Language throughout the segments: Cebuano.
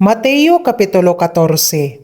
Mateo Kapitulo 14.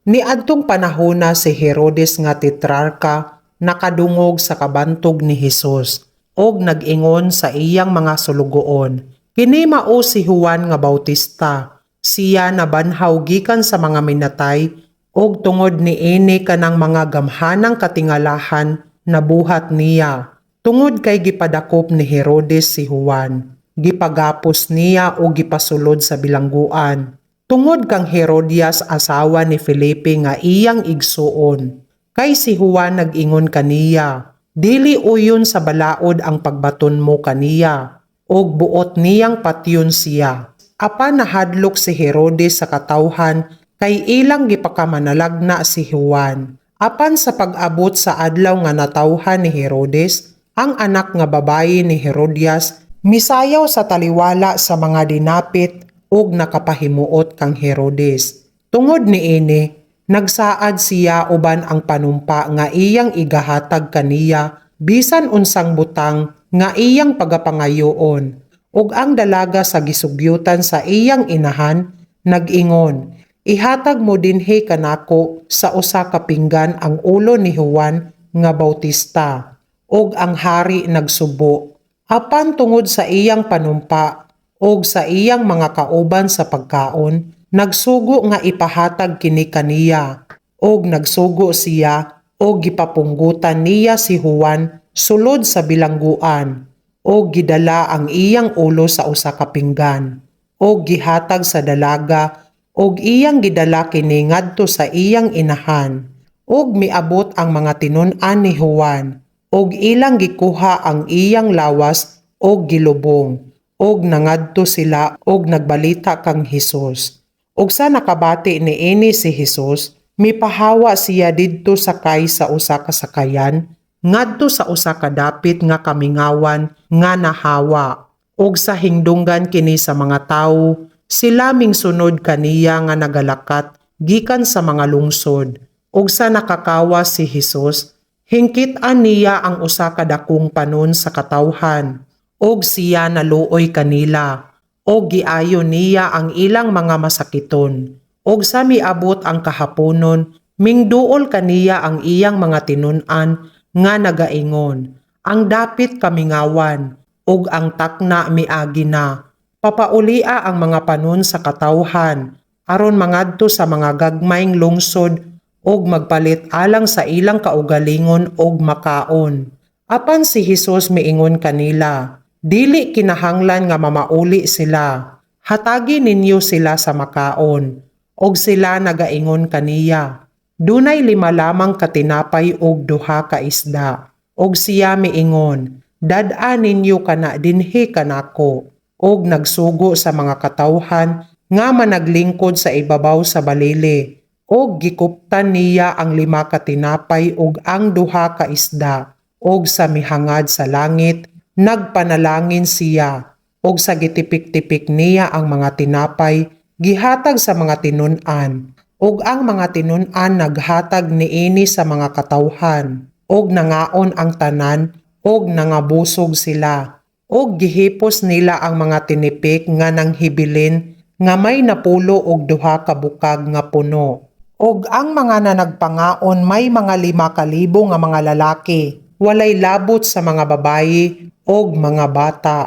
Niadtong panahona, si Herodes nga tetrarka nakadungog sa kabantog ni Hesus og nag-ingon sa iyang mga sulugoon, "Kini mao si Juan nga Bautista. Siya nabanhaw gikan sa mga minatay og tungod niini kanang mga gamhanang katingalahan nabuhat niya." Tungod kay gipadakop ni Herodes si Juan, gipagapos niya og gipasulod sa bilangguan tungod kang Herodias, asawa ni Felipe nga iyang igsuon. Kay si Juan nag-ingon kaniya, "Dili uyon sa balaod ang pagbaton mo kaniya," og buot niyang patyon siya. Apan nahadlok si Herodes sa katawhan kay ilang gipakamanalagna si Juan. Apan sa pag-abot sa adlaw nga natawhan ni Herodes, ang anak nga babayi ni Herodias misayaw sa taliwala sa mga dinapit ug nakapahimuot kang Herodes. Tungod niini, nagsaad siya uban ang panumpa nga iyang igahatag kaniya bisan unsang butang nga iyang pagapangayoon. Ug ang dalaga sa gisugyutan sa iyang inahan nag-ingon, "Ihatag mo dinhi kanako sa usa ka pinggan ang ulo ni Juan nga Bautista." Ug ang hari nagsubo. Apan tungod sa iyang panumpa ug sa iyang mga kauban sa pagkaon, nagsugo nga ipahatag kini kaniya. Og nagsugo siya og gipapunggutan niya si Juan sulod sa bilangguan og gidala ang iyang ulo sa usa ka pinggan og gihatag sa dalaga og iyang gidala kini ngadto sa iyang inahan. Ug miabot ang mga tinun-an ni Juan og ilang gikuha ang iyang lawas og gilubong, ug nangadto sila og nagbalita kang Hesus. Ug sa nakabati niini si Hesus, mipahawa siya didto sakay sa usa ka sakayan ngadto sa usa ka dapit nga kamingawan nga nahawa. Ug sa hingdunggan kini sa mga tawo, sila mingsunod kaniya nga nagalakat gikan sa mga lungsod. Ug sa nakakawas si Hesus, hingkit-an niya ang usa ka dakong panon sa katawhan, ug siya naluoy kanila, ug giayo niya ang ilang mga masakiton. Ug sa miabot ang kahaponon, mingduol kaniya ang iyang mga tinun-an nga nagaingon, "Ang dapit kamingawan, ug ang takna miagi na. Papaulia ang mga panon sa katawhan, aron mangadto sa mga gagmayng lungsod ug magpalit alang sa ilang kaugalingon og makaon." Apan si Hesus miingon kanila, "Dili kinahanglan nga mamauli sila. Hatagi ninyo sila sa makaon." Og sila nagaingon kaniya, "Dunay lima lamang ka tinapay ug duha ka isda." Og siya miingon, "Dad-a ninyo kana dinhi kanako." Og nagsugo sa mga katawhan nga managlingkod sa ibabaw sa balili. Og gikuptan niya ang lima ka tinapay ug ang duha ka isda. Og sa mihangad sa langit, nagpanalangin siya. Og sa gitipik-tipik niya ang mga tinapay, gihatag sa mga tinun-an. Ug ang mga tinun-an naghatag niini sa mga katawhan. Og nangaon ang tanan, ug nangabusog sila. Og gihipos nila ang mga tinipik nga nanghibilin nga may 92 ka bukag nga puno. Og ang mga nanagpangaon may mga 5,000 nga mga lalaki, walay labot sa mga babayi og mga bata.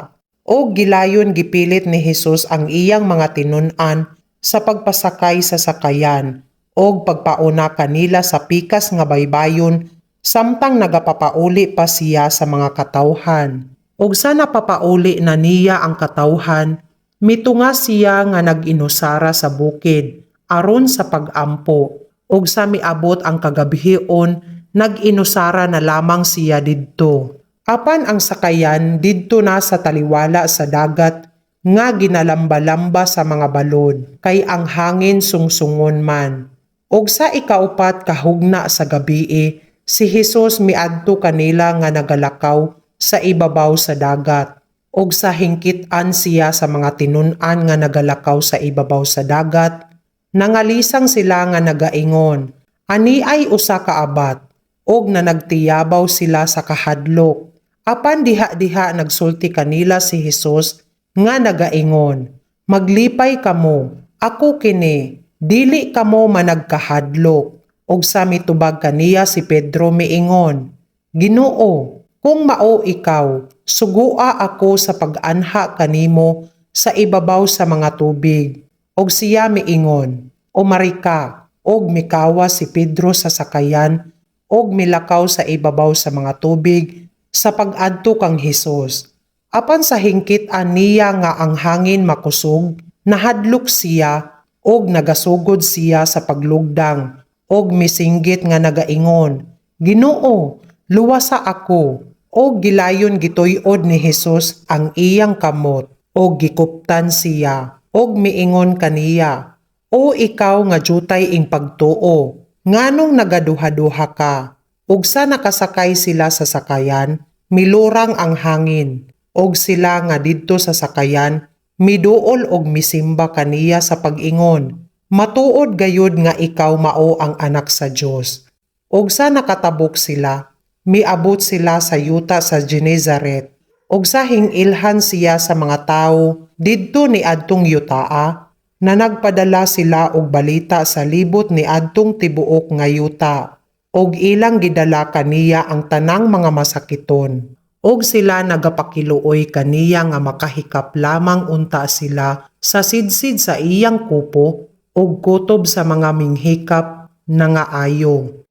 Og gilayon gipilit ni Hesus ang iyang mga tinun-an sa pagpasakay sa sakayan og pagpauna kanila sa pikas nga baybayon samtang nagapapauli pa siya sa mga katawhan. Og sa napapauli na niya ang katawhan, mitunga siya nga nag-inusara sa bukid aron sa pag-ampo. Og sa miabot ang kagabhion, nag-inusara na lamang siya didto. Apan ang sakayan didto na sa taliwala sa dagat nga ginalambalamba sa mga balod kay ang hangin sungsungon man. Og sa ikaupat ka hugna sa gabii, si Hesus miadto kanila nga nagalakaw sa ibabaw sa dagat. Og sa hingkit-an siya sa mga tinun-an nga nagalakaw sa ibabaw sa dagat, nangalisang sila nga nagaingon, "Ani ay usa ka abat," og nanagtiyabaw sila sa kahadlok. Apan diha-diha nagsulti kanila si Hesus nga nagaingon, "Maglipay kamo, "Ako kini, dili kamo managkahadlok." Og sa mitubag kaniya si Pedro miingon, "Ginoo, kung mao ikaw, sugua ako sa pag-anha kanimo sa ibabaw sa mga tubig." Og siya miingon, "Umari ka." Og mikawas si Pedro sa sakayan og milakaw sa ibabaw sa mga tubig sa pag-adto kang Hesus. Apan sa hingkit-an niya nga ang hangin makusog, nahadlok siya og nagasugod siya sa paglugdang og misinggit nga nagaingon, "Ginoo, luwasa ako." Og gilayon gituy-od ni Hesus ang iyang kamot og gikuptan siya og miingon kaniya, "O ikaw nga jutay ing pagtuo, nganong nagaduha-duha ka?" Ug sa nakasakay sila sa sakayan, milurang ang hangin, og sila nga didto sa sakayan miduol og misimba kaniya sa pag-ingon, "Matuod gayud nga ikaw mao ang Anak sa Dios." Og sa nakatabok sila, miabot sila sa yuta sa Genezaret. Og sa hingilhan siya sa mga tawo didto niadtong yutaa, na nagpadala sila og balita sa libot niadtong tibuok nga yuta. Og ilang gidala kaniya ang tanang mga masakiton. Og sila nagapakiluoy kaniya nga makahikap lamang unta sila sa sidsid sa iyang kupo, og kutob sa mga minghikap nangaayo.